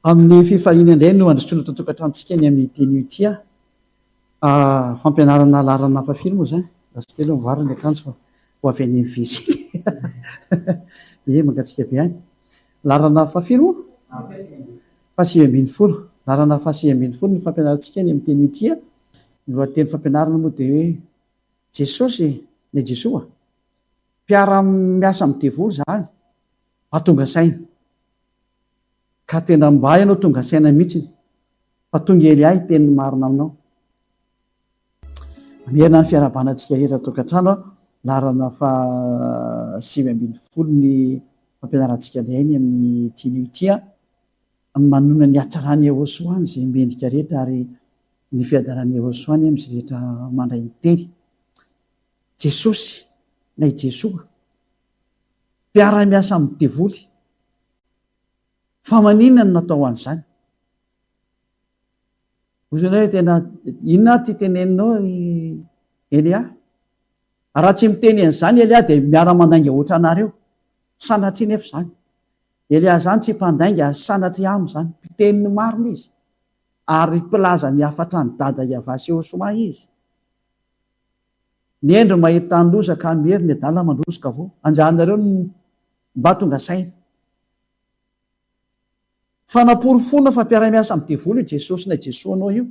Amin'ny fifaliana indray no androsoana eto an-tokantranontsika ny amin'ny ity anio ity a. Fampianarana laharana fahafiry moa izany? Lasa kely aloha mivarina ny akanjo fa vao avy any amin'ny WC. Ie, mangatsiaka be any. Laharana fahafiry moa? Fahasivy ambin'ny folo. Laharana fahasivy ambin'ny folo ny fampianarantsika ny amin'ny teny ity a. Ny lohateny fampianarana moa dia hoe Jesosy na i Jesoa. Mpiara-miasa amin'ny devoly izany. Mba tonga saina. Ka tena mba ianao tonga saina mihitsy fa tonga ely ahy hiteny ny marina aminao. Mamerina ny fiarahabana antsika rehetra tokantrano aho, laharana faha 19 ny fampianarantsika indray ny amin'ity anio ity aho, manonona ny hatsaran'i Yehosua izay mendrika rehetra ary ny fiadaran'i Yehosua anie amin'izay rehetra mandray ny teny. Jesosy na i Jesoa mpiara-miasa amin'ny devoly. Fa maninona no natao an'izany? Hoy ianao hoe tena inona ary ity teneninao ry Elia? Raha tsy miteny an'izany Elia dia miara-mandainga ohatranareo. Sanatria nefa izany. Elia izany tsy mpandainga ary sanatria aminy izany. Mpiteny ny marina izy. Ary mpilaza ny hafatra an'i Dada Yavah sy Yehosua izy. Ny hendry mahita ny loza ka miery, ny adala mandroso ka voa. Anjaranareo ny mba tonga saina. Fanaporofoana fa mpiara-miasa amin'ny devoly io Jesosy na i Jesoa anao io.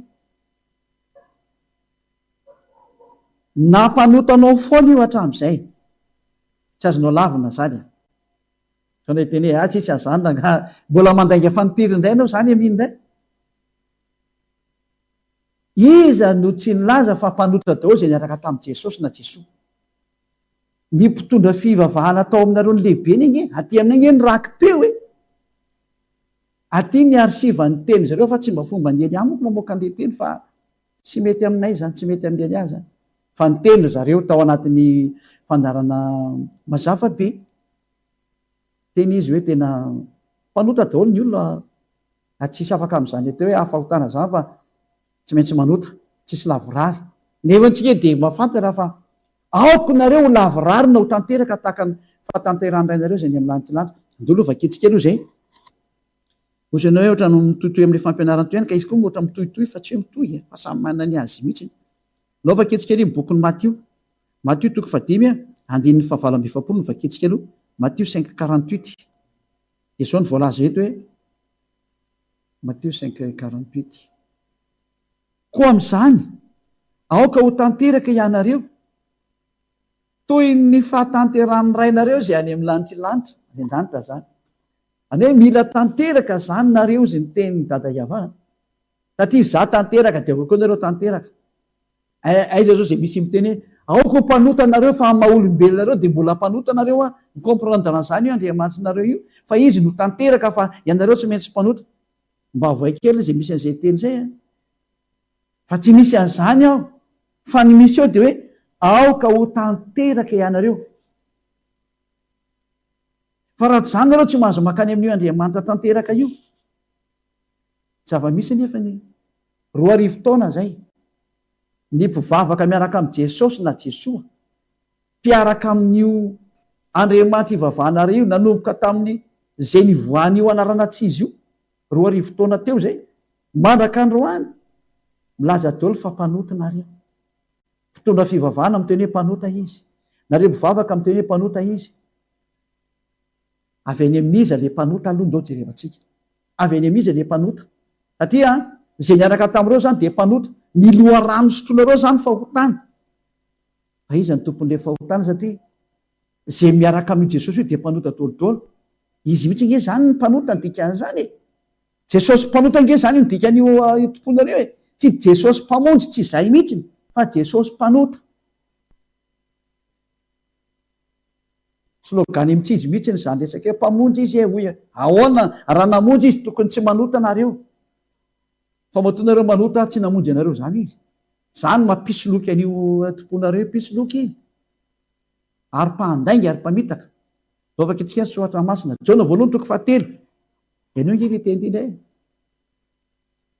Nampanota anao foana io hatramin'izay. Tsy azonao lavina izany a. Sao ndray hiteny hoe, ah tsisy an'izany rangaha. Mbola mandainga fanimpiry indray ianao izany amin'iny indray. Iza no tsy nilaza fa mpanota daholo izay niaraka tamin'i Jesosy na Jesoa? Ny mpitondra fivavahana tao aminareo ny lehibeny ange, aty aminay ange ny raki-peo e! Aty ny archive ny teny zareo fa tsy mba fomban'i Elia manko mamoaka an'ilay teny fa tsy mety aminay izany, tsy mety amin'i Elia izany. Fa niteny ry zareo tao anatin'ny fandaharana mazava be. Niteny izy hoe tena mpanota daholo ny olona ary tsisy afaka amin'izany atao hoe fahotana izany fa tsy maintsy manota, tsisy lavorary. Nefa antsika dia mahafantatra fa aoka nareo ho lavorary na ho tanteraka tahaka ny fahatanterahan'ny Rainareo izay any amin'ny lanitra lanitra. Andeha aloha vakintsika aloha izay. Hoy ianao hoe ohatran'ny mitohitohy amin'ilay fampianarana teo ihany ka izy koa moa ohatran'ny mitohitohy fa tsy hoe mitohy e, fa samy manana ny azy mihitsy. Alao vakintsika aloha ny bokin'i Matio. Matio toko fahadimy andininy fahavalo amby efapolo no vakintsika aloha. Matio 5 48. Dia izao no voalaza eto hoe, Matio 5 48. Koa amin'izany, aoka ho tanteraka ianareo, toy ny fahatanterahan'ny Rainareo izay any amin'ny lanitry lanitra, any an-danitra izany. Izany hoe mila tanteraka izany nareo hozy ny tenin'i Dada Yavah. Satria izaho tanteraka dia aoka koa nareo tanteraka. Aiza zao zay misy miteny hoe aoka ho mpanota nareo fa amin'ny maha olombelona nareo dia mbola mpanota nareo an, mi comprendre an'izany io Andriamanitrinareo io fa izy no tanteraka fa ianareo tsy maintsy mpanota. Mba avoay kely zay misy an'izay teny izay an. Fa tsy misy an'izany ao fa ny misy eo dia hoe aoka ho tanteraka ianareo. Fa raha tsy izany nareo tsy mahazo mankany amin'io Andriamanitra tanteraka io. Zava-misy anefa anie, 2000 taona izay, ny mpivavaka miaraka amin'i Jesosy na Jesoa, mpiaraka amin'io Andriamanitra ivavahanareo io nanomboka tamin'ny izay nivoahan'io anarana tsy izy io, 2000 taona teo izay, mandraka androany, milaza daholo fa mpanota nareo. Mpitondra fivavahana miteny hoe mpanota izy. Nareo mpivavaka miteny hoe mpanota izy. Avy any amin'iza le mpanota aloha ndao jerevantsika. Avy any amin'iza le mpanota? Satria izay niaraka tamin'ireo izany dia mpanota. Ny loharano sotroinareo izany fahotana. Fa iza no tompon'ilay fahotana satria izay miaraka amin'io Jesosy io dia mpanota daholo. Izy mihitsy ange izany ny mpanota ny dikan'izany e. Jesosy mpanota ange izany no dikan'io tomponareo e. Tsy Jesosy mpamonjy, tsy izay mihitsy fa Jesosy mpanota. Slogan mitsizy mihitsiny izany resaka io, mpamonjy izy e hoy ahoana raha namonjy izy tokony tsy manota nareo fa matoa nareo manota tsy namonjy anareo izany izy, izany mampisoloky an'io tomponareo io mpisoloky iny ary mpandainga ary mpamitaka. Zao vakintsika ny soratra masina, Jaona voalohany toko fahatelo, henoy ange ity teny ity indray e,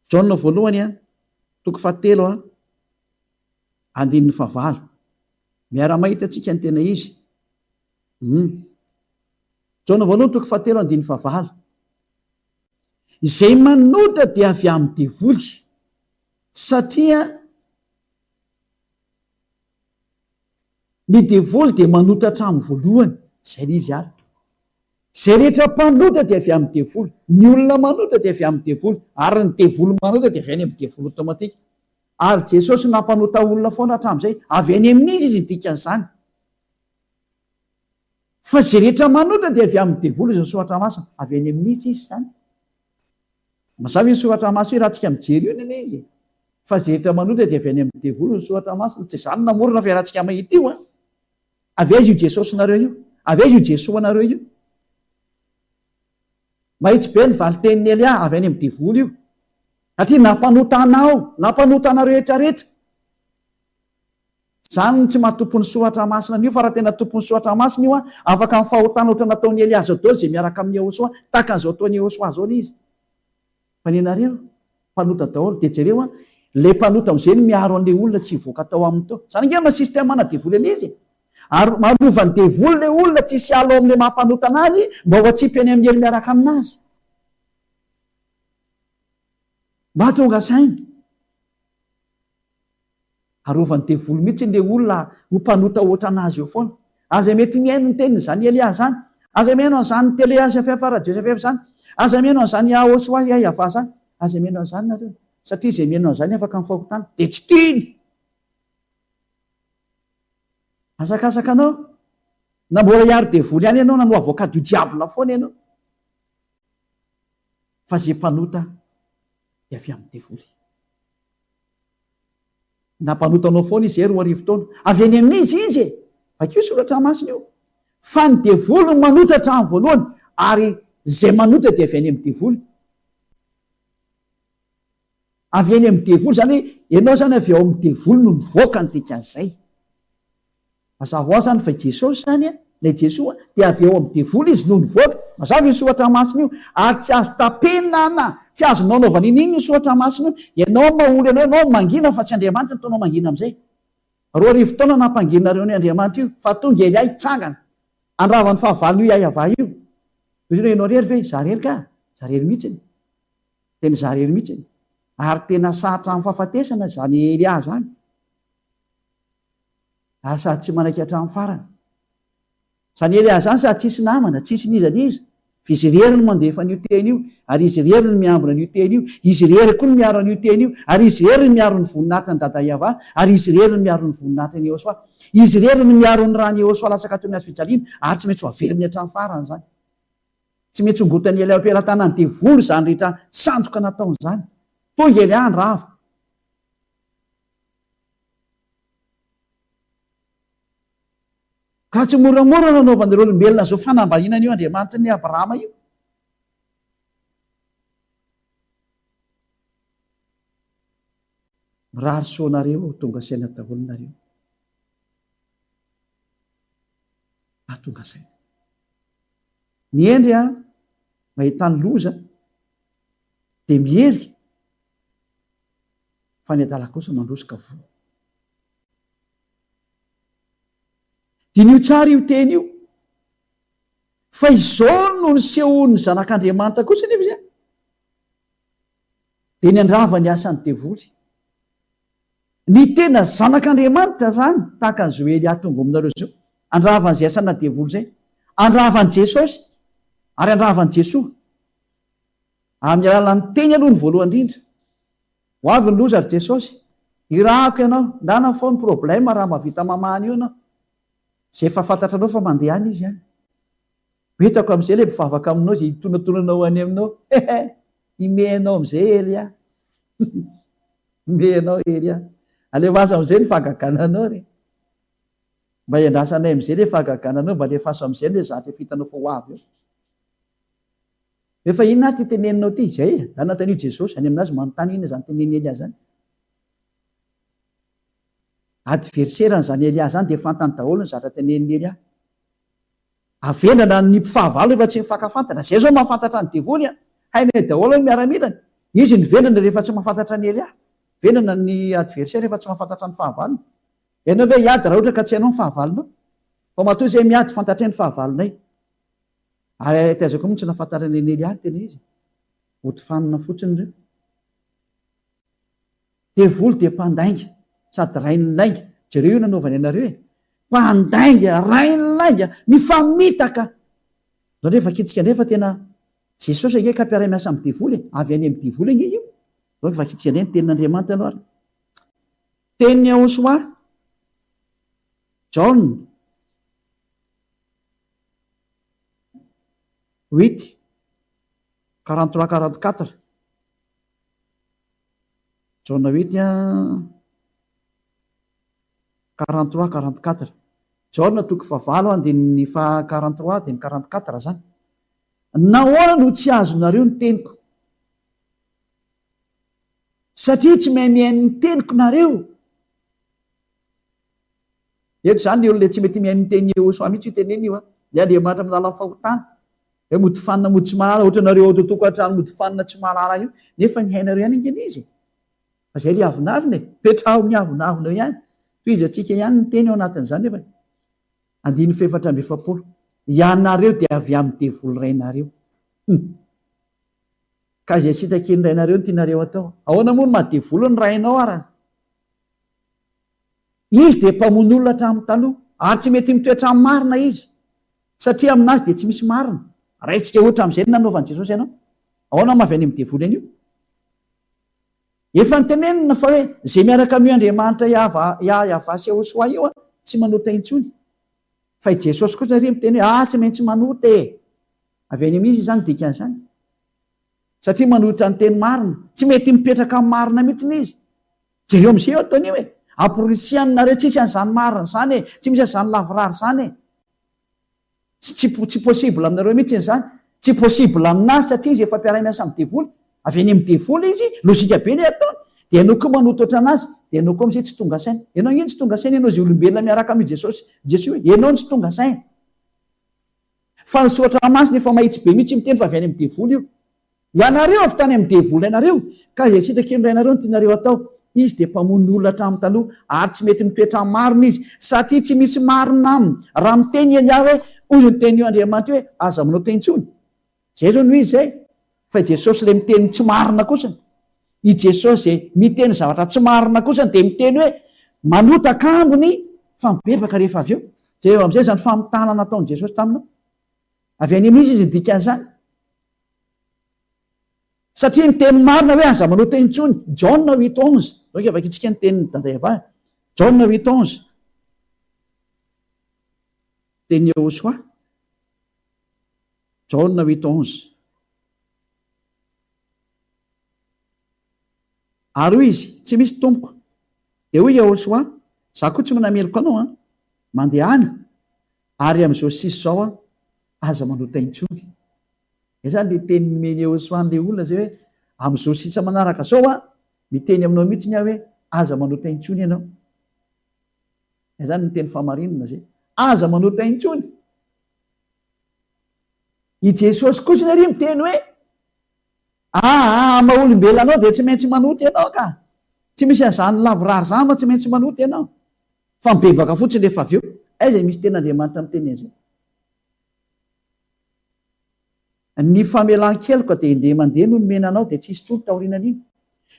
Jaona voalohany a, toko fahatelo a, andininy fahavalo. Miara-mahita antsika ny tena izy. Hum. Jaona voalohany toko fahatelo andininy fahavalo. Izay manota dia avy amin'ny devoly, satria ny devoly dia manota hatramin'ny voalohany. Izay ilay izy ary. Izay rehetra mpanota dia avy amin'ny devoly. Ny olona manota dia avy amin'ny devoly. Ary ny devoly manota dia avy any amin'ny devoly automatique. Ary Jesosy nampanota olona foana hatramin'izay. Avy any amin'iza izy ny dikan'izany? Fa izay rehetra manota dia avy amin'ny devoly hoy ny soratra masina. Avy any amin'iza izy izany? Mazava io soratra masina io raha tsika mijery io anie izy e. Fa izay rehetra manota dia avy any amin'ny devoly hoy ny soratra masina. Tsy izaho no namorona fa iarahantsika mahita io an. Avy aiza io Jesosinareo io? Avy aiza io Jesoanareo io? Mahitsy be ny valin-tenin'i Elia, avy any amin'ny devoly io. Satria nampanota anao, nampanota anareo rehetra rehetra. Izany no tsy maha tompon'ny soratra masina an'io, fa raha tena tompon'ny soratra masina io an, afaka amin'ny fahotana ohatra nataon'i Elia zao daholo izay miaraka amin'i Yehosoa, tahaka an'izao ataon'i Yehosoa zao ilay izy. Fa ny anareo, mpanota daholo. Dia jereo an, ilay mpanota amin'izay no miaro an'ilay olona tsy hivoaka tao aminy tao. Izany ange maha système ana devoly an'izy e. Ary marovan'ny devoly ilay olona tsy hisy hiala ao amin'ilay maha mpanota anazy mba ho atsipy any amin'ny helo miaraka aminazy. Mba tonga saina. Arovan'ny devoly mihitsy ilay olona ho mpanota ohatran'azy eo foana. Aza mety mihaino ny tenin'izany Elia izany. Aza mihaino an'izany télé HFF radio HFF izany. Aza mihaino an'izany Yahoshua Yahweh izany. Aza mihaino an'izany nareo. Satria izay mihaino an'izany afaka amin'ny fahotana. Dia tsy tiany. Asakasaka anao. Na mbola hiaro devoly ihany ianao na no avocat du diable foana ianao. Fa izay mpanota dia avy amin'ny devoly. Nampanota anao foana izy 2000 taona. Avy any amin'iza izy e? Vakio soratra masina io. Fa ny devoly no manota hatramin'ny voalohany ary izay manota dia avy any amin'ny devoly. Avy any amin'ny devoly, izany hoe ianao izany avy ao amin'ny devoly no nivoaka ny dikan'izay. Mazava ho azy izany fa i Jesosy izany, ilay Jesoa, dia avy ao amin'ny devoly izy no nivoaka. Mazava io soratra masina io. Ary tsy azo tapenana, tsy azonao anaovana iniana io soratra masina io. Ianao no maha-olo anao, ianao no mangina fa tsy Andriamanitra no ataonao mangina amin'izay. 2000 taona nampanginareo an'io Andriamanitra io, fa tonga Elia hitsangana, handrava ny fahavalon'io Yahweh io. Hoy izy hoe, ianao irery ve? Izaho irery ka! Izaho irery mihitsy. Tena izaho irery mihitsy. Ary tena sahy hatramin'ny fahafatesana izany Elia izany. Ary sady tsy manaiky hatramin'ny farany. Izany Elia izany sady tsisy namana, tsisy n'iza n'iza, fa izy irery no mandefa an'io teny io, ary izy irery no miambina an'io teny io, izy irery koa no miaro an'io teny io, ary izy irery no miaro ny voninahitry ny Dada Yavah, ary izy irery no miaro ny voninahitry ny Yehosua. Izy irery no miaro ny ran'i Yehosua latsaka teo amin'ny hazo fijaliana, ary tsy maintsy ho averiny hatramin'ny farany izany. Tsy maintsy hongotan'i Elia eo am-pelatanan'ny devoly izany rehetra sandoka nataony izany. Tonga Elia handrava. Ka tsy moramora no anaovan'ireo olombelona izao fanambaniana an'io Andriamanitry ny Abrahama io. Mirary soa anareo ho tonga saina daholo nareo. Hahatonga saina. Ny hendry a, mahita ny loza dia miery fa ny adala kosa mandroso ka voa. Diniho tsara io teny io. Fa izao no nisehoan'ny Zanak'Andriamanitra kosa anefa izany. Dia ny handrava ny asan'ny devoly. Ny tena Zanak'Andriamanitra izany, tahaka an'izao Elia tonga ao aminareo izao, handrava an'izay asana devoly izay. Handrava an'i Jesosy, ary handrava an'i Jesoa. Amin'ny alalan'ny teny aloha ny voalohany indrindra. Ho avy ny loza ry Jesosy. Irahako ianao. Ndana fao ny problème raha mahavita mamaha an'io ianao. Izay efa fantatranao fa mandeha any izy any. Ho hitako amin'izay ilay mpivavaka aminao izay hitonantonana ho any aminao. Hehe! Himehy anao amin'izay Elia. Himehy anao Elia. Alefaso amin'izay ny fahagagana anao re. Mba hiandrasanay amin'izay ilay fahagagana anao, mba alefaso amin'izay ny hoe zatra efa hitanao fa ho avy eo. Efa inona ary ty teneninao ty? Zay e! Zany nanontanian'i Jesosy, any aminazy manontany inona izany tenenin'i Elia zany. Adversaire an'izany Elia zany dia fantany daholo ny zatra tenenin'i Elia. Avendrana ny mpifahavalo rehefa tsy mifankafantatra. Zay zao mahafantatra ny devoly an! Hainay daholo ny miaramilany. Izy no vendrana rehefa tsy mahafantatra an'i Elia. Vendrana ny adversaire rehefa tsy mahafantatra ny fahavalony. Ianao ve hiady raha ohatra ka tsy hainao ny fahavalonao? Fa matoa izay miady fantatray ny fahavalonay. Ary aiza koa moa tsy nahafantarana an'i Elia ny tena izy? Mody fanina fotsiny ireo. Devoly dia mpandainga sady rain'ny lainga. Jereo io nanaovany anareo e. Mpandainga, rain'ny lainga, mifamitaka. Zao ndray vakintsika ndray fa tena Jesosy ange ka mpiara-miasa amin'ny devoly e. Avy any amin'ny devoly ange io. Zao vakintsika ndray ny tenin'Andriamanitra aloha ary. Tenin'i Yahosoa, Jaona. Huit, 43, 44. Jaona huit, 43, 44. Jaona toko fahavalo andininy faha 43 andininy 44 zany. Nahoana no tsy azonareo ny teniko? Satria tsy mahay mihaino ny teniko nareo. Eto izany ny olona tsy mety mihaino ny tenin'i Yehosua mihitsy io teneniny io an. Ilay Andriamanitra amin'ny lalan'ny fahotana. Hoe mody fanina mody tsy mahalala, ohatra nareo ao tokantrano mody fanina tsy mahalala io, nefa ny hainareo ihany ange ilay izy e. Fa izay ilay avonavona e. Petraho ny avonavona eo ihany. Tohizantsika ihany ny teny ao anatin'izany nefa. Andininy fahefatra amby 40. Ianareo dia avy amin'ny devoly rainareo. Hum. Ka izay sitrakin'ny rainareo no tianareo atao. Ahoana moa no maha devoly ny rainao ara? Izy dia mpamono olona hatramin'ny taloha, ary tsy mety mitoetra amin'ny marina izy, satria aminazy dia tsy misy marina. Raisika ohatra amin'izay ny nanaovan'i Jesosy anao. Ahoana no maha avy any amin'ny devoly an'io? Efa notenenina fa hoe izay miaraka amin'io Andriamanitra Yahweh sy Yahoshuah io tsy manota intsony. Fa i Jesosy kosa ary miteny hoe ah tsy maintsy manota e! Avy any amin'iza izany dikan'izany? Satria manohitra ny teny marina. Tsy mety mipetraka amin'ny marina mihitsy izy. Jereo amizay eo ataony io e! Amporisihany nareo tsisy an'izany marina izany e! Tsy misy an'izany lavorary izany e! Tsy tsy tsy possible aminareo mihitsy izany. Tsy possible aminazy satria izy efa mpiara-miasa amin'ny devoly. Avy any amin'ny devoly izy, logique be ilay ataony. Dia ianao koa manoto ohatranazy, dia ianao koa amizay tsy tonga saina. Ianao ange no tsy tonga saina ianao izay olombelona miaraka amin'io Jesosy Jesoa io e! Ianao no tsy tonga saina. Fa ny soratra masina efa mahitsy be mihitsy miteny fa avy any amin'ny devoly io. Ianareo avy tany amin'ny devoly rainareo, ka izay sitraky ny rainareo no tianareo atao. Izy dia mpamono olona hatramin'ny taloha, ary tsy mety mitoetra amin'ny marina izy, satria tsy misy marina aminy. Raha miteny i Elia hoe, Hoy ny tenin'io Andriamanitra io hoe, Aza manao teny intsony. Izay izao no izy izay. Fa i Jesosy ilay miteny tsy marina kosany. I Jesosy izay miteny zavatra tsy marina kosany dia miteny hoe, Manota kambony fa mibebaka rehefa avy eo. Jereo amin'izay izany famitahana nataon'i Jesosy taminao. Avy any amin'iza izy ny dikan'izany? Satria ny teny marina hoe aza manota intsony, Jaona huit onze, donc vakintsika ny tenin'i Dada Eva, Jaona huit onze, tenin'i Yehosoa, Jaona huit onze. Ary hoy izy, Tsy misy, Tompoko. Dia hoy Yehosoa, Izaho koa tsy manameloka anao an! Mandehana, ary amin'izao sisa izao an, aza manota intsony. Izay izany ilay teny nomen'i Yehosoa an'ilay olona izay hoe, Amin'izao sisa manaraka izao an, miteny aminao mihitsy aho hoe, aza manota intsony ianao. Izay izany ny teny fahamarinana izay. Aza manota intsony. I Jesosy kosa ary miteny hoe, Aa, maha olombelona anao dia tsy maintsy manota ianao ka. Tsy misy an'izany lavorary izany fa tsy maintsy manota ianao. Fa mibebaka fotsiny rehefa avy eo. Aiza misy tenin'Andriamanitra miteny an'izay? Ny famelan-keloka dia indeha mandeha no nomena anao dia tsy hisy intsony taorianan'iny.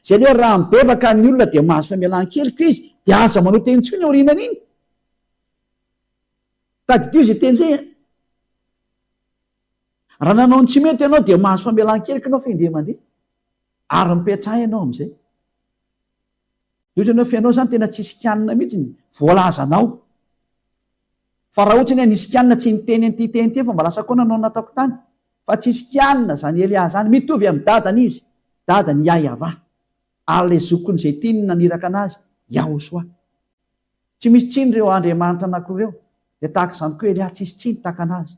Izay hoe raha mibebaka ny olona dia mahazo famelan-keloka izy dia aza manota intsony aorianan'iny. Tadidio izay teny izay an. Raha nanao ny tsy mety ianao dia mahazo famelan-keloka ianao fa indeha mandeha. Ary mipetraha ianao amin'izay. Dia ohatrany hoe f'ianao izany tena tsisy kianina mihitsy ny voalazanao. Fa raha ohatrany hoe nisy kianina tsy niteny an'ity teny ity fa mba lasa koa nanao ny nataoko tany. Fa tsisy kianina izany Elia izany. Mitovy amin'i dadany izy. Dadany Yahyaavah. Ary ilay zokiny izay tiany no naniraka an'azy, Yahosoa. Tsy misy tsiny ireo andriamanitra anankiroa ireo. Dia tahaka izany koa Elia, tsisy tsiny tahaka an'azy.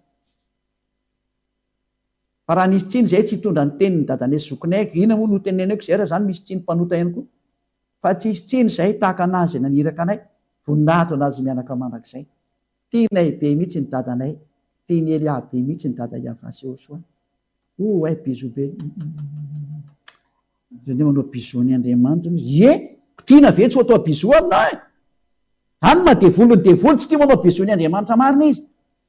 Fa raha nisy tsiny izay tsy hitondra ny tenin'i dadanay sy zokinay, inona moa no hoteneniko izay raha izany misy tsiny mpanota ihany koa? Fa tsisy tsiny izay tahaka an'azy izay naniraka anay, voninahitra ho an'azy mianaka mandrakizay. Tianay be mihitsy ny dadanay, tian'i Elia be mihitsy ny dada Yavah sy Yehosua. Ouh ay bisous be. Zany hoe manao bisous an'i Andriamanitra hono izy. Ie! Ko tiana ve tsy ho atao bisous aminao e? Zany maha devoly ny devoly, tsy tia manao bisous ny Andriamanitra marina izy.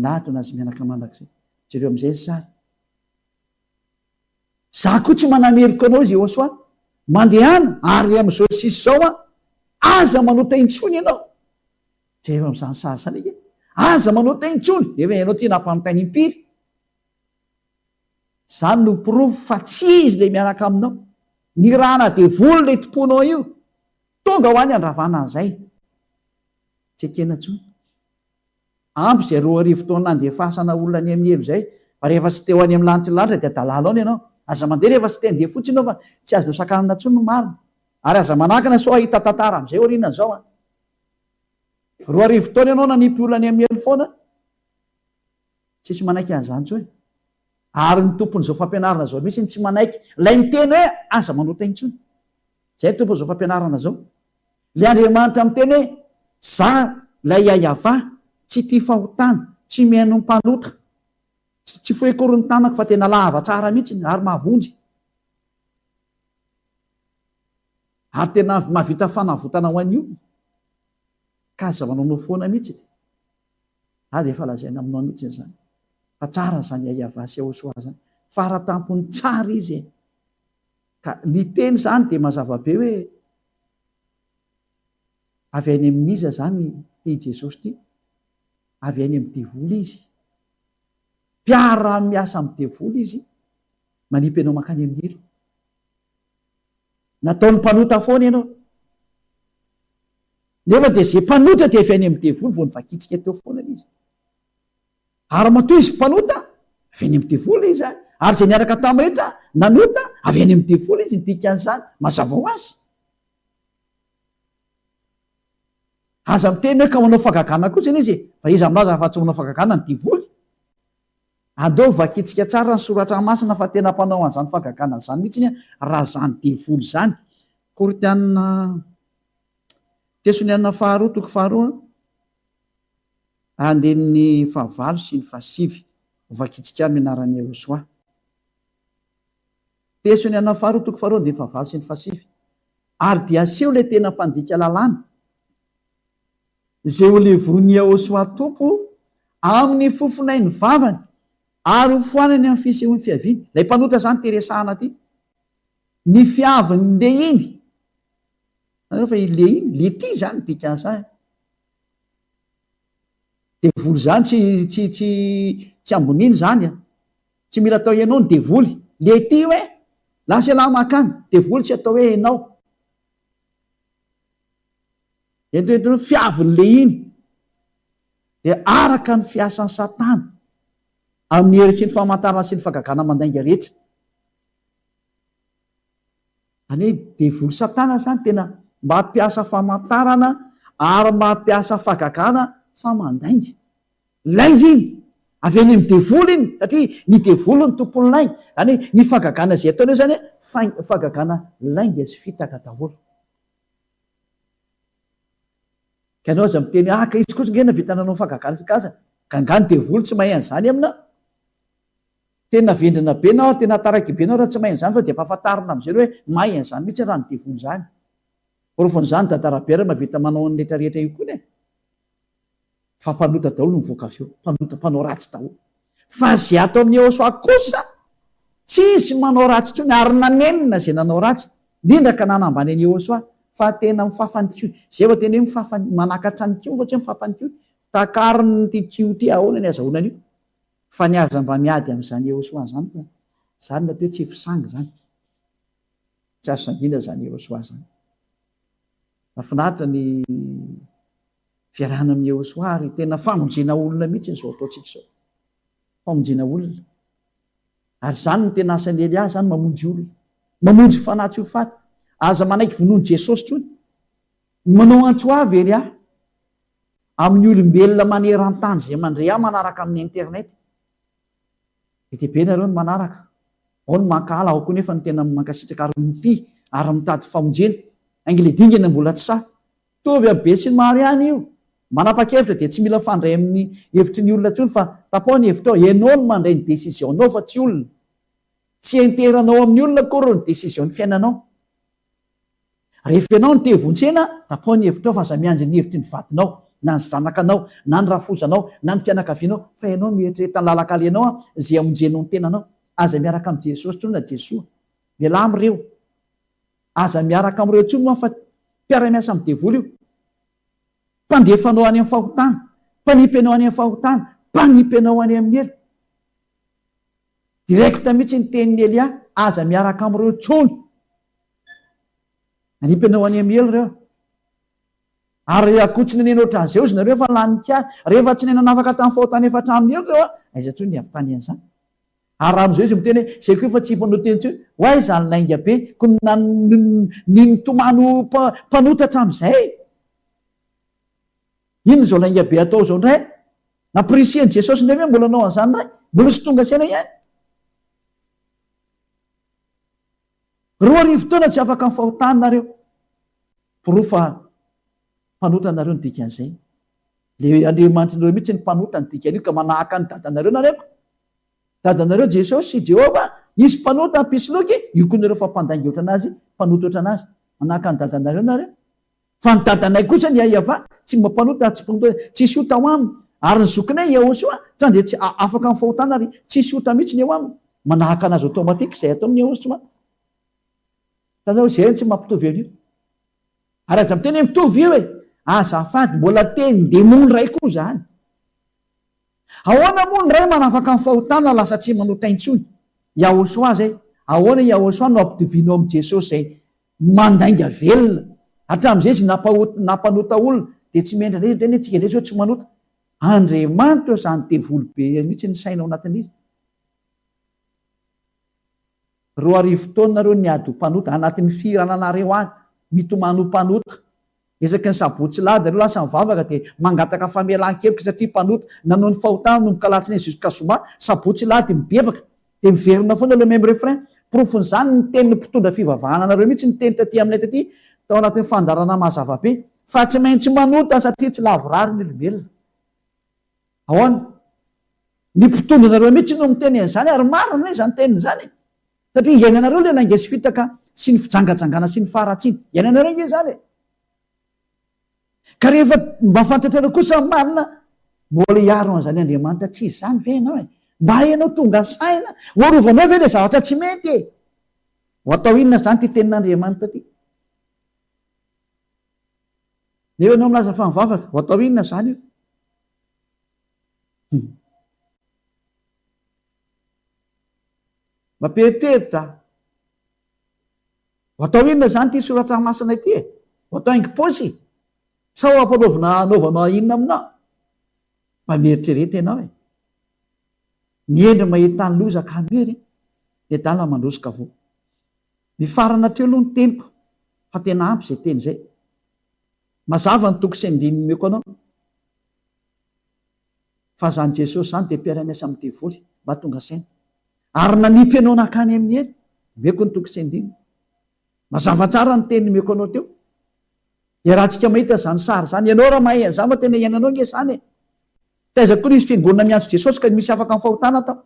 Voninahitra ho an'Azy mianaka mandrakizay. Jereo amin'izay ny sary. Za koa tsy manameloka anao izy Yehosua. Mandehana ary amin'izao sisa izao an, aza manota intsony ianao. Jereo amin'izany sary izany ange. Aza manota intsony. Nefa ianao ity nampanotainy impiry. Izany no porofo fa tsy izy ilay miaraka aminao. Ny rana devoly ilay tomponao io. Tonga ho any handravana an'izay. Tsy ekena intsony. Ampy izay 2000 taona nandefasana olona any amin'ny helo izay, fa rehefa tsy te ho any amin'ny lanitry ny lanitra dia adalàna ao ny anao. Aza mandeha rehefa tsy te handeha fotsiny ianao fa tsy azonao sakanana intsony ny marina. Ary aza manakana sao hahita tantara amin'izay aorianan'izao an. 2000 taona ianao nanipy olona any amin'ny helo foana, tsisy manaiky an'izany intsony. Ary ny tompon'izao fampianarana izao mihitsy no tsy manaiky ilay miteny hoe aza manota intsony. Zay tompo zao fampianarana zao. Le Andriamanitra miteny hoe za lay Yayavah tsy tia fahotana, tsy mihaino ny mpanota, tsy tsy fohy akory ny tanako fa tena lava tsara mihitsiny ary mahavonjy. Ary tena mahavita fanavotana ho an'ny olona. Ka aza manaonao foana mihitsiny. Ary efa lazaina aminao mihitsiny zany. Fa tsara zany Yayavah sy Yahosoa zany. Faratampony tsara izy e. Ka ny teny izany dia mazava be hoe avy any amin'iza izany ity Jesosy ity? Avy any amin'ny devoly izy. Mpiara-miasa amin'ny devoly izy, manipy anao mankany amin'ny helo. Nataony mpanota foana ianao. Nefa dia izay mpanota dia avy any amin'ny devoly vao nivakitsika teo foana izy. Ary matoa izy mpanota, avy any amin'ny devoly izy, ary izay niaraka taminy rehetra nanota, avy any amin'ny devoly izy, ny dikan'izany, mazava ho azy. Aza miteny hoe ka manao fahagagana kosa izy e, fa iza milaza fa tsy manao fahagagana ny devoly? Andao vakintsika tsara ny soratra masina fa tena mpanao an'izany fahagagana izany mihitsy raha izany devoly izany. Korintiana Tesoniana faharoa toko faharoa. Andininy fahavalo sy ny fahasivy, Hovakintsika amin'ny anaran'i Yehosua. Teso ny anina faharoa toko faharoa andininy fahavalo sy ny fahasivy. Ary dia aseho ilay tena mpandika lalàna, izay ho levonin'i Yehosua Tompo amin'ny fofonain'ny vavany, ary ho foanany amin'ny fisehoan'ny fiaviany. Ilay mpanota izany ity resahana ity. Ny fiavin'ny lehiny. Hitanareo fa i lehiny, lety izany ny dikan'izany. Devoly zany tsy tsy tsy tsy amboniny zany a! Tsy mila atao enao ny devoly. Le ty hoe lasa elah makany, devoly tsy atao hoe enao. Ento ento ny fiaviny le iny dia araka ny fiasan'i satana amin'ny hery sy ny famantarana sy ny fagagana mandainga rehetra. Zany hoe devoly satana zany tena mampiasa famantarana ary mampiasa fagagana fa mandainga. Lainga iny! Avy any amin'ny devoly iny satria ny devoly no tompon'ny lainga. Zany hoe ny fagagana izay ataony eo zany fagagana lainga sy fitaka daholo. Ka ianao aza miteny hoe ah ka izy kosa nge nahavita nanao fagagana sy kaza. Ka nga ny devoly tsy mahay an'izany amina? Tena vendrana be nao ary tena taraiky be nao raha tsy mahay an'izany fa dia ampahafantarina amin'izay hoe mahay an'izany mihitsy raha ny devoly izany. Porofon'izany Dada Rabera mahavita manao an'ny rehetra rehetra io koa e. Fa mpanota daholo no mivoaka avy eo. Mpanota, mpanao ratsy daholo. Fa izay ato amin'i Yehosua kosa tsisy manao ratsy intsony ary nanenina izay nanao ratsy, indrindra ka nanambany an'i Yehosua fa tena mifafa ny kiho. Izay vao tena hoe mifafa, manakatra ny kiho fa tsy hoe mifafa ny kiho. Takariny ity kiho ity, ahoana ny azahoana an'io? Fa ny aza mba miady amin'izany Yehosua izany fa izany ny atao hoe tsy fisangy izany. Tsy azo sangiana izany Yehosua izany. Mahafinaritra ny fiarahana amin'i Yehosua ary tena famonjena olona mihitsy izao ataontsika izao. Famonjena olona. Ary izany no tena asan'i Elia izany, mamonjy olona. Mamonjy fanahy tsy ho faty. Aza manaiky vonoin'i Jesosy intsony. Manao antso avo Elia. Amin'ny olombelona maneran-tany izay mandre ahy manaraka amin'ny internet. Be dia be nareo no manaraka. Ao ny mankahala, ao koa nefa ny tena mankasitraka ary mitia ary mitady famonjena. Aingy le dingana mbola tsy sahy. Mitovy amin'ny be sy ny maro ihany io. Manapa-kevitra dia tsy mila mifandray amin'ny hevitry ny olona intsony fa tapaho ny hevitrao. Ianao no mandray ny décision-nao fa tsy olona. Tsy enteranao amin'ny olona akory ny décision ny fiainanao. Rehefa ianao no te vonjena, tapaho ny hevitrao fa aza miandry ny hevitry ny vadinao, na ny zanakanao, na ny rafozanao, na ny fianakavianao, fa ianao mieritrereta ny lalan-kalehanao an, izay hamonjenao ny tenanao. Aza miaraka amin'i Jesosy intsony na Jesoa. Mialà amin'ireo. Aza miaraka amin'ireo intsony moa fa mpiara-miasa amin'ny devoly io. Mpandefa anao any amin'ny fahotana, mpanipy anao any amin'ny fahotana, mpanipy anao any amin'ny helo. Direct mihitsy ny tenin'i Elia, aza miaraka amin'ireo intsony. Nanipy anao any amin'ny helo ireo. Ary akoho tsy naneno ohatran'izay ozy nareo fa lany kah. Rehefa tsy nanafaka tamin'ny fahotana efa hatramin'ny helo ireo, aiza intsony ny hahavitany an'izany. Ary raha amin'izao izy miteny hoe zay koa efa tsy mpanao teny intsony, ho aiza ny lainga be ko ny nitomany ho mpanota hatramin'izay. Inona izao lainga be atao izao indray? Nampirisihan'i Jesosy indray ve mbola hanao an'izany indray? Mbola tsy tonga saina ihany. 2000 taona tsy afaka amin'ny fahotana nareo. Porofo fa mpanota nareo ny dikan'izay. Le Andriamanitrareo mihitsy ny mpanota ny dikan'io ka manahaka ny dadanareo nareo ko. Dadanareo Jesosy sy Jehovah, izy mpanota mpisoloky, io koa nareo fa mpandainga ohatran'azy, mpanota ohatran'azy. Manahaka ny dadanareo nareo. Fa ny dadanay kosa ny Aiavah, tsy mba mpanota ary tsy mpanota, tsisy ota ao aminy. Ary ny zokinay Iahosoa, tran dia tsy afaka amin'ny fahotana ary tsisy ota mihitsy ny eo aminy. Manahaka anazy automatique izay ataony Iahosoa. Hitanareo, izay no tsy mampitovy an'io. Ary aza miteny hoe mitovy io e! Azafady, mbola tenin-demony iray koa izany. Ahoana moa ny ray manafaka ny fahotana lasa tsy manota intsony? Yahoshua zay. Ahoana Yahoshua no ampitovianao amin'i Jesosy zay mandainga velona hatramin'izay izy nampanota olona dia tsy mendrika indray miteny hoe tsika indray zao tsy manota. Andriamanitra ô zany devoly be mihitsy ny saina ao anatin'izy. 2000 taona nareo niady ho mpanota anatin'ny fihirananareo any mitomany ho mpanota. Isaky ny sabotsy lahady nareo lasa mivavaka dia mangataka famelan-keloka satria mpanota, nanao ny fahotana nanomboka alatsinainy jusqu'à zoma, sabotsy lahady mibebaka dia miverina foana le même refrain. Porofon'izany ny tenin'ny mpitondra fivavahana anareo mihitsy niteny taty aminay taty tao anatin'ny fandaharana mazava be fa tsy maintsy manota satria tsy lavorary ny olombelona. Ahoana? Ny mpitondra anareo mihitsy no miteny an'izany ary marina anie izany teniny izany e! Satria iainanareo ilay lainga sy fitaka sy ny fijangajangana sy ny faharatsiana. Iainanareo ange izany e! Ka rehefa mba fantatrareo kosa ny marina, mbola hiaro an'izany Andriamanitra tsy izany ve ianao e? Mba ianao tonga saina, ho arovanao ve ilay zavatra tsy mety e? Ho atao inona izany ity tenin'Andriamanitra ity? Nefa ianao milaza fa mivavaka, ho atao inona izany io? Mampieritreritra aho. Ho atao inona izany ity soratra masina ity e? Ho atao haingom-paosy? Sa ho ampanaovina hanaovana inona aminao? Mba mieritrereta ianao e. Ny hendry mahita ny loza ka miery, ny adala mandroso ka voa. Mifarana hatreo aloha ny teniko fa tena ampy izay teny izay. Mazava ny toko sy andininy omeko anao. Fa zany Jesosy zany dia mpiara-miasa amin'ny devoly, mba tonga saina. Ary nanipy anao nankany amin'ny helo. Omeko ny toko sy andininy. Mazava tsara ny teny nomeko anao teo. Iarahantsika mahita izany sary izany. Ianao raha mahay an'izany fa tena iainanao ange izany e. Taiza koa nisy fiangonana miantso Jesosy ka misy afaka amin'ny fahotana tao.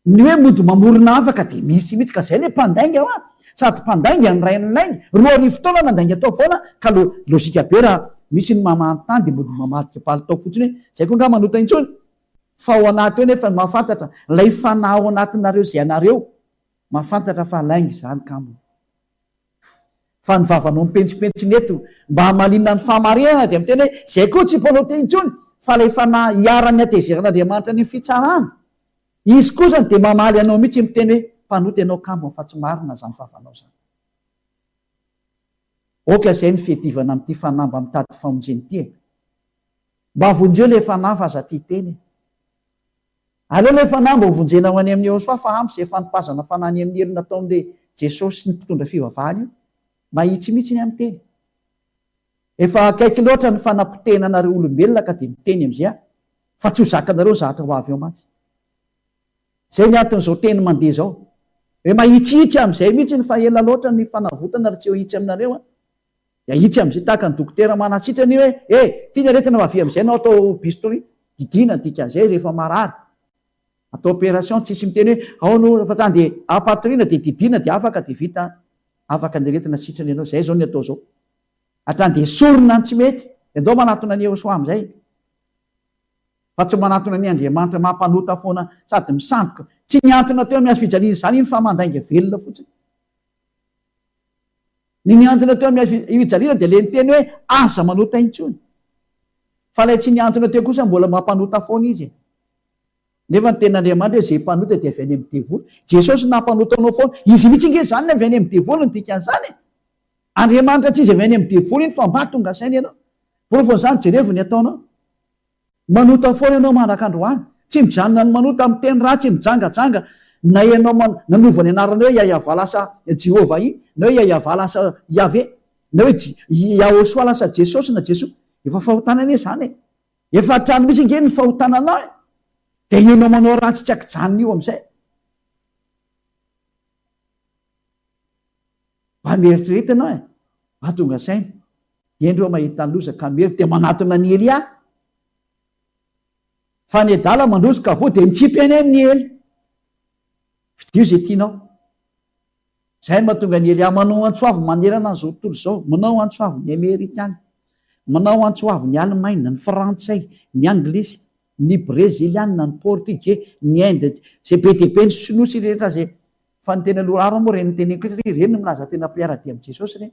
Ny hoe mody mamorona afaka dia misy mihitsy ka zay le mpandainga hoa! Sady mpandainga ny rain'ny lainga, 2000 taona nandainga tao foana ka lo logika be raha misy ny mamahantany dia mody mamadika palitao fotsiny hoe zay koa nga manota intsony? Fa ao anaty ao nefa ny mahafantatra, ilay fanahy ao anatinareo izay anareo mahafantatra fa lainga izany kamo. Fa ny vavanao mipentsipentsina eto mba hamaliana ny fahamarinana dia miteny hoe izay koa tsy mpanota intsony fa ilay fanahy iharan'ny hatezeran'Andriamanitra ny fitsarana. Izy kosa dia mamaly anao mihitsy miteny hoe mpanota ianao kambony fa tsy marina izany vavanao izany. Ok izay ny fiadivana amin'ity fanahy mba mitady famonjena ity e. Mba vonjeo ilay fanahy fa aza tia tena e. Aleo ilay fanahy mba ho vonjena ho any amin'i Yehosua fa ampy izay fanipazana fanahy any amin'ny helo nataon'ilay Jesosy sy ny mpitondra fivavahana io. Mahitsy mihitsy ny ahy miteny. Efa akaiky loatra ny fanapotehana anareo olombelona ka dia miteny amin'izay aho fa tsy ho zakanareo ny zavatra ho avy eo mantsy. Izay ny anton'izao teny mandeha izao. Hoe mahitsihitsy amin'izay mihitsy ny fa ela loatra ny fanavotana ary tsy ho hitsy aminareo an. Dia ahitsy amin'izay tahaka ny dokotera manasitrana io hoe eh! Ity ny aretina fa avia amin'izay ianao atao bistouri. Didiana ny dikan'izay rehefa marary. Atao opération tsisy miteny hoe ao no fa tany dia ampatoriana dia didiana dia afaka dia vita afaka ny aretina sitrana ianao. Zay zao ny atao zao. Hatrany dia esorina ny tsy mety. Dia ndao manatona an'i Yehosua amin'izay. Fa tsy manatona an'i Andriamanitra mampanota foana sady misandoka. Tsy nihantona teo amin'ny hazo fijaliana izany iny fa mandainga velona fotsiny. Ny nihantona teo amin'ny hazo fijaliana dia ilay niteny hoe aza manota intsony. Fa ilay tsy nihantona teo kosa mbola mampanota foana izy e. Nefa ny tenin'Andriamanitra hoe izay mpanota dia avy any amin'ny devoly. Jesosy nampanota anao foana. Izy mihitsy ange izany ny avy any amin'ny devoly ny dikan'izany e. Andriamanitra tsy izy avy any amin'ny devoly iny fa mba tonga saina ianao. Porofon'izany jerevo ny ataonao. Manota foana ianao mandraka androany. Tsy mijanona ny manota, miteny ratsy, mijangajanga. Na ianao nanova ny anarana hoe Yayavah lasa Jehovah-i, na hoe Yayavah lasa Yaveh, na hoe Yahoshua lasa Jesosy na Jesoa. Efa fahotana anie izany e. Efa hatrany mihitsy ange ny fahotana anao e. Dia ianao manao ratsy tsy ankijanona io amin'izay. Mba mieritrereta ianao e. Mba tonga saina. Hendry eo mahita ny loza ka miery dia manatona an'i Elia. Fa ny adala mandroso ka voa dia mitsipy any amin'i Ely. Fidio izay tianao. Izay no mahatonga an'i Elia manao antso avo manerana an'izao tontolo izao. Manao antso avo ny Amerikana. Manao antso avo ny Alemaina, ny Frantsay, ny Anglisy, ny Breziliana, ny Portugais, ny Inde, izay be dia be, ny Sinoa sy rehetra izay. Fa ny tena loha laharana moa ireny teneniko ireny satria ireny no milaza tena mpiara-dia amin'i Jesosy ireny.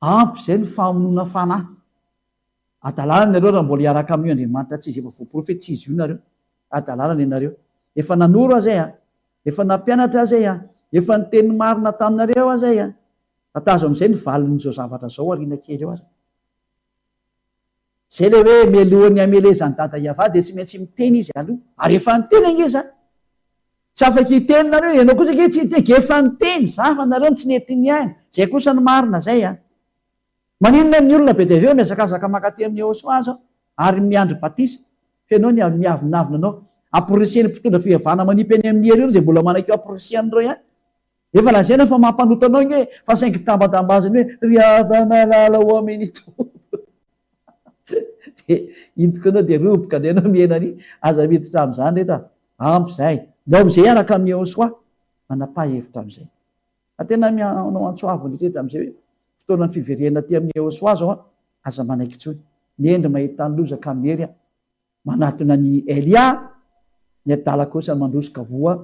Ampy izay ny famonoana fanahy. Adalana nareo raha mbola hiaraka amin'io Andriamanitra tsy izy efa voaporofo hoe tsy izy io nareo. Adalana ianareo. Efa nanoro aza eh. Efa nampianatra aza eh. Efa niteny ny marina taminareo aza eh. Tatazo amin'izay ny valin'izao zavatra izao aoriana kely eo ary. Izay ilay hoe mialohan'ny hamelezan'i Dada Yavah dia tsy maintsy miteny izy aloha. Ary efa niteny ange izany. Tsy afaka hiteny nareo, ianao kosa ange tsy hiteny, efa niteny za fa nareo no tsy nety nihaino. Zay kosa no marina zay an. Maninona ny olona be dia be mihazakazaka mankaty amin'i Yehosua zao ary miandry batisa? F'enao ny miavonavona anao. Amporisihan'ny mpitondra fivavahana manipy any amin'ny helo io dia mbola manaiky io amporisihan'ireo ihany. Efa lazaina fa mampanota anao ange fa saingy tambatambaziny hoe ry hava-malala ho amin'ny Tompo. Dia iny tokoa ianao dia roboka indray ianao miaina any. Aza miditra amin'izany reto a. Ampy izay. Ndao amin'izay hiaraka amin'i Yehosua. Manapaha hevitra amin'izay. Fa tena manao antso avo indrindra amin'izay hoe fotoanan'ny fiverenana aty amin'i Yehosua izao an. Aza manaiky intsony. Ny hendry mahita ny loza ka miery an. Manatona an'i Elia, ny adala kosa mandroso ka voa.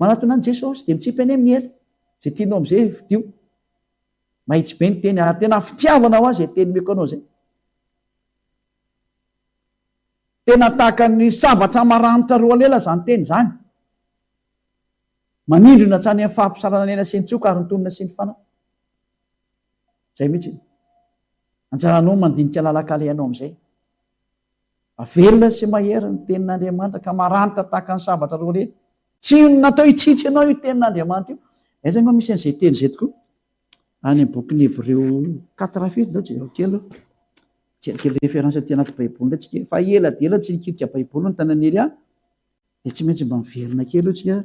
Manatona an'i Jesosy dia mitsipy any amin'ny ela. Izay tianao amin'izay fidio. Mahitsy be ny teny ary tena fitiavana ho ahy izay teny omeko anao izay. Tena tahaka ny sabatra maranitra roalela izany teny izany. Manindrona hatrany amin'ny fahampisarana ny aina sy ny tsoka ary ny tonona sy ny fanahy. Izay mihitsy. Anjaranao ny mandinika lalan-kalehanao amin'izay. Velona sy mahery ny tenin'Andriamanitra ka maranitra tahaka ny sabatra roalela. Tsy natao hitsitsy anao io tenin'Andriamanitra io. Aiza moa misy an'izay teny izay tokoa? Any amin'ny bokin'ny Hebreo quatre firy ndao jereo kely aloha. Mijery kely référence aty anaty baiboly indray tsika. Efa ela dia ela tsy nikitika baiboly ny tanan'i Elia. Dia tsy maintsy mba miverina kely aloha tsika.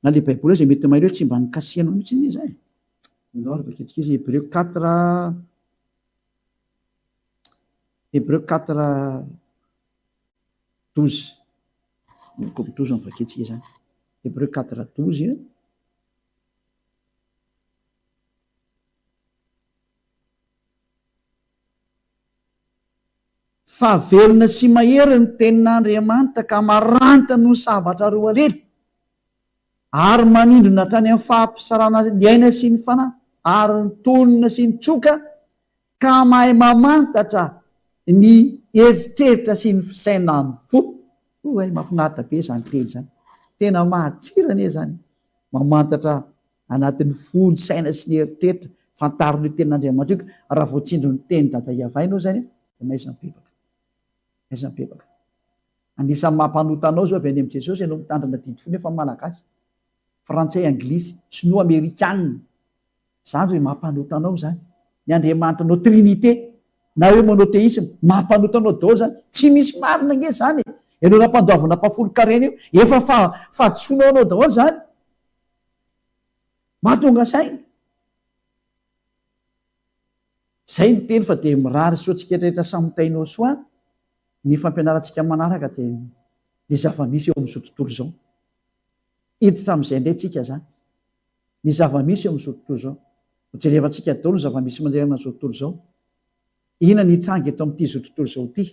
Na ilay baiboly aza mety mailo hoe tsy mba nikasihanao mihitsy anie izay. Ndao ary vakintsika izy Hebreo quatre Hebreo quatre 12. Manomboka amin'ny 12 no vakintsika izany. Hebreo 4 12. Fa velona sy mahery ny tenin'Andriamanitra ka maranitra noho ny sabatra roalely, ary manindrona hatrany amin'ny fahampisarahana ny aina sy ny fanahy, ary ny tonona sy ny tsoka, ka mahay mamantatra ny eritreritra sy ny fisainan'ny fo. Oay, mahafinaritra be izany teny izany. Tena mahatsira anie izany. Mamantatra anatin'ny fo, ny saina sy ny eritreritra. Fantarina io tenin'Andriamanitra io ka raha voatsindrin'ny teny Dada Iavah ianao izany dia mahaiza mibebaka. Mahaiza mibebaka. Anisan'ny mampanota anao izao avy any amin'i Jesosy ianao mitandrina didy fo nefa Malagasy, Frantsay, Anglisy, Sinoa, Amerikana. Zany ve mampanota anao zany? Ny Andriamanitra anao trinite na hoe monotheisme mampanota anao daholo zany? Tsy misy marina ange zany e! Ianao nampandoavina mpafolon-karena io efa fahadisoanao anao daholo zany. Mahatonga saina. Zay ny teny fa dia mirary soa antsika rehetra samy mitainao soa ny fampianarantsika manaraka dia. Ny zava-misy eo amin'izao tontolo izao. Hiditra amin'izay indray tsika izany. Ny zava-misy eo amin'izao tontolo izao. Hojerevantsika daholo ny zava-misy manerana an'izao tontolo izao. Inona ny hitranga eto amin'ity izao tontolo izao ity?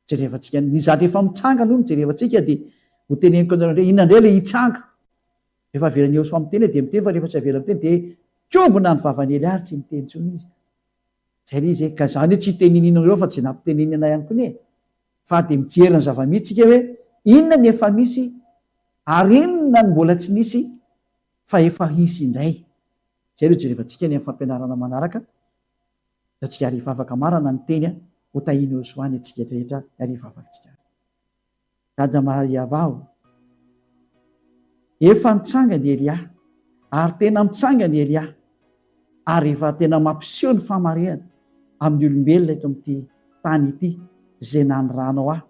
Jerevantsika ny zavatra efa mitranga aloha no jerevantsika dia ho teneniko anareo indray inona indray ilay hitranga. Rehefa avelan'i Yehosua miteny dia miteny fa rehefa tsy avela miteny dia kombona ny vavan'i Elia ary tsy miteny intsony izy. Zay ilay izy e. Ka izany hoe tsy hitenenina fa tsy nampitenenina ihany koa anie e. Fa dia mijery ny zava-misy tsika hoe inona ny efa misy ary inona no mbola tsy nisy fa efa hisy indray. Izay no jerevantsika any amin'ny fampianarana manaraka. Ataontsika ary hivavaka marana ny teny ho tahian'i Yehosua ny antsika rehetra ary hivavaka tsika ary. Dada Maria o! Efa nitsangana i Elia, ary tena mitsangana i Elia, ary efa tena mampiseho ny fahamarihana amin'ny olombelona eto amin'ity tany ity izay nanirahanao ahy.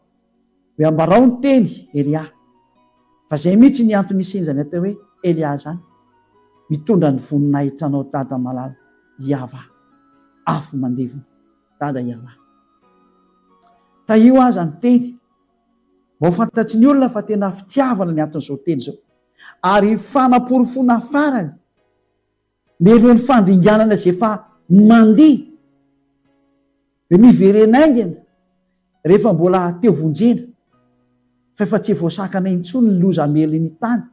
Hoe ambarao ny teny, Elia. Fa izay mihitsy ny antony nisian'izany atao hoe Elia izany. Mitondra ny voninahitranao Dada malala Yavah. Afo mandevona. Dada Yavah. Tahio aza ny teny. Mba ho fantatry ny olona fa tena fitiavana ny anton'izao teny izao. Ary fanaporofoana farany mialoha ny fandringanana izay efa mandeha. Dia miverena haingana rehefa mbola te ho vonjena fa efa tsy voasakana intsony ny loza hamely ny tany,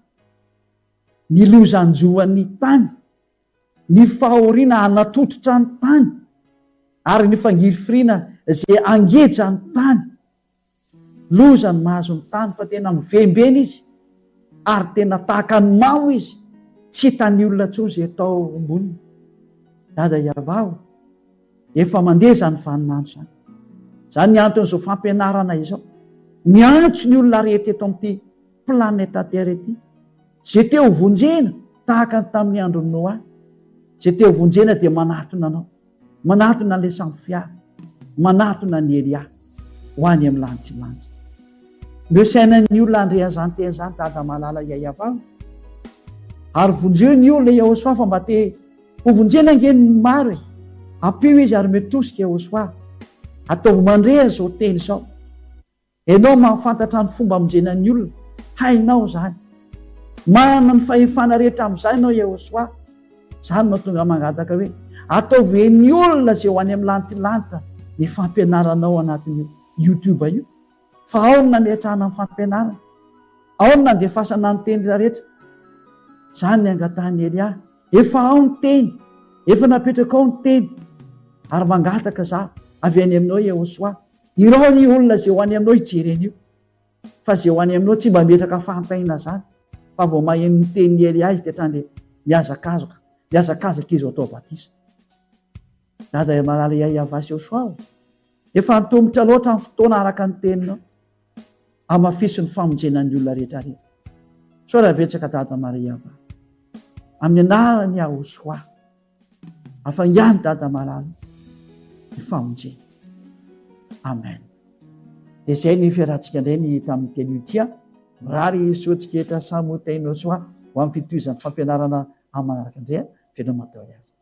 ny loza hanjo an'ny tany, ny fahoriana hanatototra ny tany ary ny fangirifiriana izay hangeja ny tany. Loza ny mahazo ny tany fa tena mivembena izy ary tena tahaka ny mamo izy, tsy hitan'ny olona intsony izay atao amboniny. Dada Yavah o, efa mandeha izany vaninandro izany. Izany ny anton'izao fampianarana izao. Miantso ny olona rehetra eto amin'ity planeta Terre ity, izay te ho vonjena tahaka ny tamin'ny andron'i Noa, izay te ho vonjena dia manatona anao. Manatona an'ilay sambo fiara, manatona an'i Elia ho any amin'ny lanitr'i lanitra. Omeo saina ny olona handre an'izany teny izany, Dada malala Yayavah. Ary vonjeo ny olona Yahosoa fa mba te ho vonjena ange ny maro e. Ampio izy ary omeo tosika Yahosoa. Ataovy mandre an'izao teny izao. Ianao mahafantatra ny fomba hamonjena ny olona, hainao izany. Manana ny fahefana rehetra amin'izany ianao Yehosua. Izany no mahatonga ahy mangataka hoe, ataovy hen'ny olona izay ho any amin'ny lantilanitra ny fampianaranao anatin'io YouTube io. Fa ao no nametrahana ny fampianarana. Ao no nandefasana ny teny rehetra. Izany ny angatahan'i Elia. Efa ao ny teny. Efa napetraka ao ny teny. Ary mangataka za avy any aminao Yehosua. Irao ny olona izay ho any aminao hijery an'io. Fa izay ho any aminao tsy mba metraka fahantaina izany, fa vao maheno ny tenin'i Elia izy dia hatrany dia mihazakazaka, mihazakazaka izy ho atao batisa. Dada malala Yahya Joshua o! Efa antomotra loatra ny fotoana araka ny teninao. Hamafiso ny famonjena ny olona rehetra rehetra. Misaotra betsaka Dada Maria. Amin'ny anaran'i Yahoshua. Afaingano Dada malala ny famonjena. Amen. Dia izay ny fiarahantsika indray ny tamin'ny teny io ity. Mirary soa antsika rehetra samy ho tahinao soa ho amin'ny fitohizan'ny fampianarana amin'ny manaraka indray. Veloma daholo aza.